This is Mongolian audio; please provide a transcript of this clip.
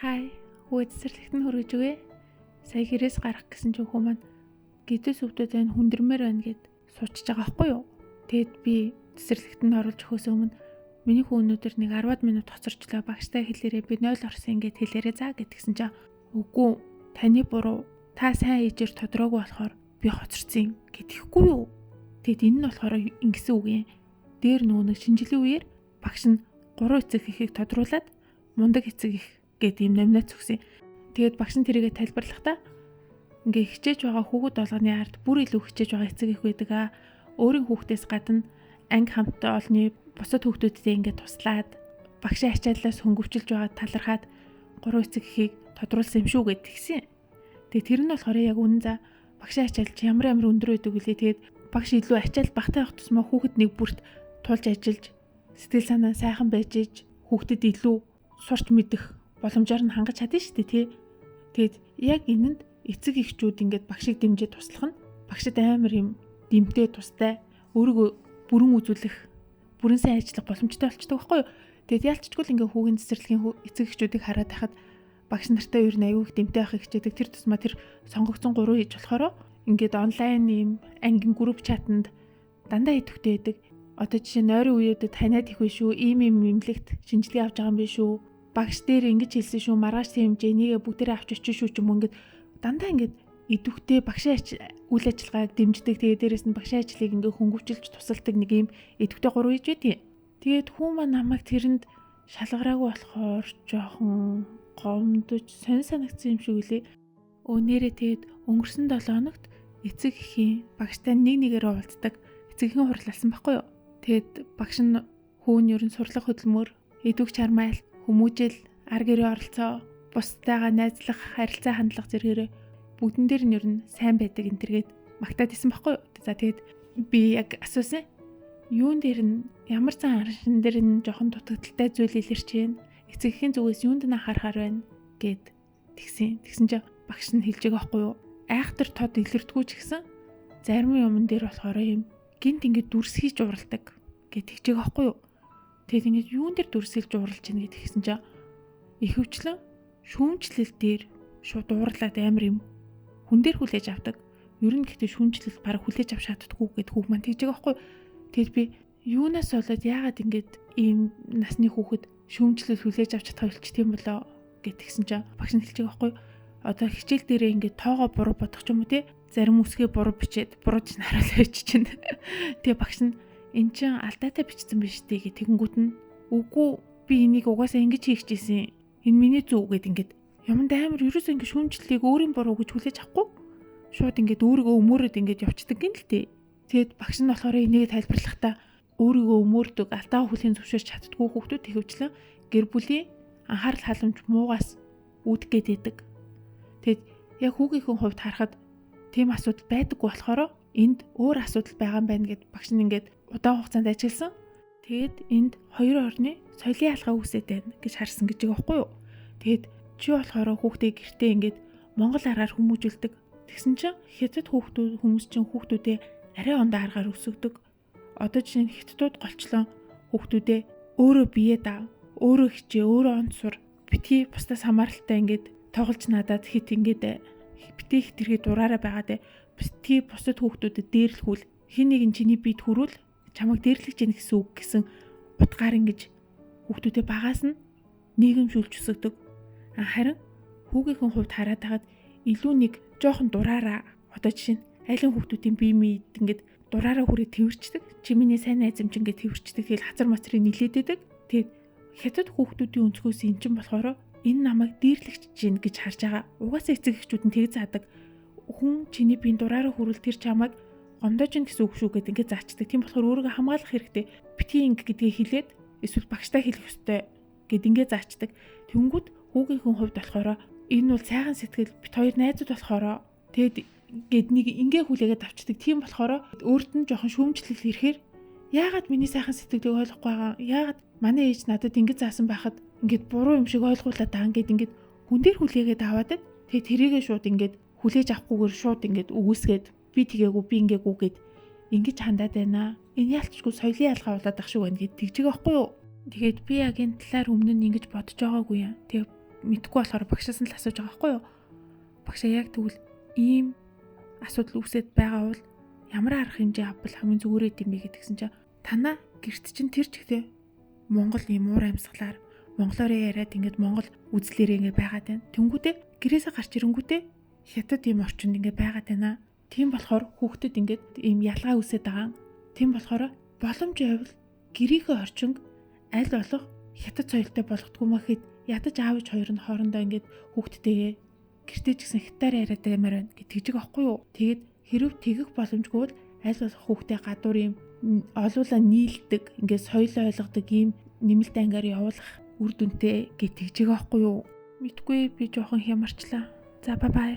Хай, хүү цэцэрлэгт нь хүргэж өгье. Сая гэрээс гарах гэсэн чинь хүү маань гэдэс өвдөд байна, хүндэрмээр байна гэд суучж байгаа байхгүй юу? Тэгэд би цэцэрлэгт нь оруулж өгөхөөс өмнө миний хүү өнөөдөр нэг 10-аад минут хоцорчлоо. Багштай хэлээрээ би 0 орсон ингээд хэлээрээ заа гэдгсэн чинь үгүй таны буруу, та сайн ээжээр тодроогүй болохоор би хоцорсон гэдэхгүй юу? Тэгэд энэ нь болохоор ингэсэн үг юм. Дээр нөгөө нэг шинжлэх үеэр багш нь 3 эцэг эхийг тодруулаад мундаг эцэг их гэдэг юм номинац өгсөн. Тэгээд багш нь тэрийгэ тайлбарлахдаа ингээ хичээж байгаа хүүхэд болгоны ард бүр илүү хичээж байгаа эцэг их байдаг аа. Өөрийн хүүхдээс гадна анги хамттай олонны бусад хүүхдүүдтэй ингээ туслаад багшийн ачааллаас хөнгөвчилж байгаа талархаад 3 эцэг эхийг тодруулсан юм шүү гэд тэгсэн. Тэгээд тэр нь болохоор яг үнэн за багшийн ачаал чи ямар ямар өндөр байдаг вүлээ. Тэгээд багш илүү ачаал багтай явах тусмаа хүүхэд нэг бүрт тулж ажиллаж сэтгэл санаа сайхан байж иж хүүхдэд илүү сурч мэдэх боломжоор нь хангаж чадна шүү дээ тий. Тэгээд яг энэнд эцэг эхчүүд ингээд багшийг дэмжиж туслах нь багшид амар юм дэмтэй тустай өөрийгөө бүрэн үзүүлэх бүрэн сайн ажиллах боломжтой болчдөг байхгүй юу. Тэгээд ялцчгүй л ингээд хүүгийн цэцэрлэгийн эцэг эхчүүдийг хараад байхад багш нартай ер нь аюу их дэмтэй байхыг хичээдэг. Тэр тусмаа тэр сонгогдсон 3 ээж болохоор ингээд онлайн юм ангийн групп чатанд дандаа идэвхтэй байдаг. Одоо жишээ нь ойрын үеүүдэд таниад их биш шүү, ийм ийм имлэгт шинжилгээ авч байгаа юм биш шүү, багш дээр ингэж хэлсэн шүү, маргааш тийм хэмжээ нэгэ бүгдээрээ авч очиж шүү ч юм уу ингээд дандаа ингээд идэвхтэй багшийн үйл ажиллагааг дэмждэг. Тэгээд дээрэс нь багшийн ажлыг ингээд хөнгөвчилж тусалдаг нэг ийм идэвхтэй 3 ээж байдیں۔ Тэгээд хүн маань намайг тэрэнд шалгараагүй болохоор жоохон гомдож сонь санагдсан юм шиг үлээ. Нэрээ тэгээд өнгөрсөн 7 хоногт эцэг эхийн багштай нэг нэгээр уулздаг эцэг эхийн хурал болсон байхгүй юу? Тэгээд багш нь хүүн ер нь сурлах хөдөлмөр, идэвх чармайл, хүмүүжил, ар гэрээ оролцоо, бусдтайгаа найзлах, харилцаа хандлага зэрэгээрээ бүгдэн дээр нь ер нь сайн байдаг энэ төргээд магтаад исэн байхгүй юу? За тэгээд би яг асуусан. Юун дээр нь ямар зан аршин дээр нь жоохон дутагдaltaй зүйл илэрч байна? Эцэг эхийн зүгээс юунд нь анхаарахаар байна гэд тэгсэн. Тэгсэн чинь багш нь хэлж байгаа байхгүй юу? Айхтар тод илэрдэггүй ч гэсэн зарим юмн дээр болохоор юм гинт ингээд дүрсгийж уралдаг гэд тэгж байгаа байхгүй юу? Тэгэд ингээд юун дээр дүрсгэлж уралж ийн гэд тэгсэн чинь ихэвчлэн шүүмжлэл дээр шууд уурлаад амар юм хүн дээр хүлээж авдаг. Ер нь гэхдээ шүүмжлэл бараг хүлээж авч чаддаггүй гэд хүүг маань тэгж байгаа байхгүй юу? Тэгэд би юунаас болоод яагаад ингээд ийм насны хүүхэд шүүмжлэл хүлээж авч чадах болчих юм болоо гэд тэгсэн чинь багш нь хэлж байгаа байхгүй юу? Одоо хичээл дээрээ ингээд тоогоо буруу бодох ч юм уу те, зарим үсгээ буруу бичээд буруу ч харуулж чинь. Тэгээ багш нь эн чинь алдаатай бичсэн биш үү гэх тэгэнгүүт нь үгүй би энийг угаасаа ингэж хийх гэжсэн. Энэ миний зүг гэд ингээд юмд амар ерөөсөө ингээд шүүмжлэлийг өөрийн буруу гэж хүлээж авахгүй шууд ингээд өөрийгөө өмөөрөд ингээд явцдаг гин л тээ. Тэгэд багш нь болохоор энийг тайлбарлахдаа өөрийгөө өмөөрдөг, алдаа хүлээн зөвшөөрч чаддгүй хүүхдүүд ихэвчлэн гэр бүлийн анхаарал халамж муугаас үүдэх гээд байдаг. Тэгэд яг хүүгийнхээ хувьд харахад тийм асуудал байдаггүй болохоор энд өөр асуудал байгаа юм байна гэд багш нь ингээд удаан хугацаанд ажилласан. Тэгэд энд хоёр орны соёлын ялгаа үүсээд байна гэж харсан гэж байгаа байхгүй юу? Тэгэд чи болохоор хүүхдээ гэртээ ингээд монгол аргаар хүмүүжүүлдэг. Тэгсэн чинь хятад хүүхдүүд хүмүүс чинь хүүхдүүдээ арай ондоо аргаар өсгөдөг. Одоо жишээ нь хятадууд голчлон хүүхдүүдээ өөрөө бие даа, өөрөө хичээ, өөрөө онц сур, битгий бусдаас хамааралтай ингээд тоглож надад хит ингээд битгий хэтэрхий дураараа байгаа дээ. Битгий бусад хүүхдүүдэд дээрлэхүүл хин нэгэн чиний биед хүрвэл чамайг дээрлэж гин гэсэн үг гэсэн утгаар ингэж хүүхдүүдэд багаас нь нийгэмшүүлж өсгөдөг. Харин хүүгийнхэн хувьд хараад байхад илүү нэг жоохон дураараа одоо жишээ нь айлын хүүхдүүдийн бие биед ингээд дураараа хүрээ тэрвэрчдэг. Чи миний сайн найз юм чинь ингээд тэрвэрчдэг. Тэгэл хазар мацрыг нилээддэг. Тэгээд хятад хүүхдүүдийн өнцгөөс эн чинь болохоор энэ намайг дээрлэгч чинь гэж харж байгаа. Угаасаа эцэг эхчүүд нь тэг заадаг. Хүн чиний биеийн дураараа хүрвэл тэр чамайг гомдоож гин гэсэн үг шүү гэд ингээд заачдаг. Тийм болохоор өөрийгөө хамгаалах хэрэгтэй. Битгий инг гэдгээ хэлээд эсвэл багштай хэлэх ёстой гэд ингээд заачдаг. Тэнгүүд хүүгийнхэн хувьд болохоор энэ бол сайхан сэтгэл, бит хоёр найзууд болохоор тэгэд гэд нэг ингээ хүлээгээд авчдаг. Тийм болохоор өөрт нь жоохон шүүмжлэл ирэхээр яагаад миний сайхан сэтгэлийг ойлгохгүй байгаа? Яагаад манай ээж надад ингэж заасан байхад ингээд буруу юм шиг ойлгуулад байгаа ингээд ингээд хүн дээр хүлээгээд аваад байна. Тэгээ тэрийгээ шууд ингээд хүлээж авахгүйгээр шууд ингээд үгүйсгээд би тэгээгүй би ингээгүй гэд ингэж хандаад байна. Энэ ялчгүй соёлын ялгаа болоод ах шиг байна гэд тэгж байгаа байхгүй юу? Тэгээд би яг энэ талаар өмнө нь ингэж бодож байгаагүй юм. Тэгээ Мэдхгүй болохоор багшаас нь л асууж байгаа байхгүй юу? Багшаа яг тэгвэл ийм асуудал үүсээд байгаа бол ямар арга хэмжээ авбал хамгийн зүгээр юм бэ гэдгсэн чинь танаа гэрт чинь тэр чигтээ Монгол ийм уур амьсгалаар монголоор яриад ингээд монгол үзлээрээ ингээд байгаад байна. Тэнгүүдээ гэрээсээ гарч ирэнгүүтээ хятад ийм орчинд ингээд байгаад байна. Тийм болохоор хүүхдэд ингээд ийм ялгаа үүсээд байгаа. Тийм болохоор боломж байвал гэрийнхээ орчинг аль болох хятад соёлтой болгодгоо мө гэхэд ядаж аав ээж хоёр нь хоорондоо ингээд хүүхдтэйгээ гэртээ ч гэсэн хятадаар яриад баймаар байна гэж тэгж байгаа байхгүй юу. Тэгээд хэрв тэгэх боломжгүй бол аль болох хүүхдээ гадуур ийм олуула нийлдэг ингээд соёл ойлгодог ийм нэмэлт ангаар явуулах үр дүнтэй гэж тэгж байгаа байхгүй юу. Мэдгүй би жоохон хямарчлаа. За бай бай.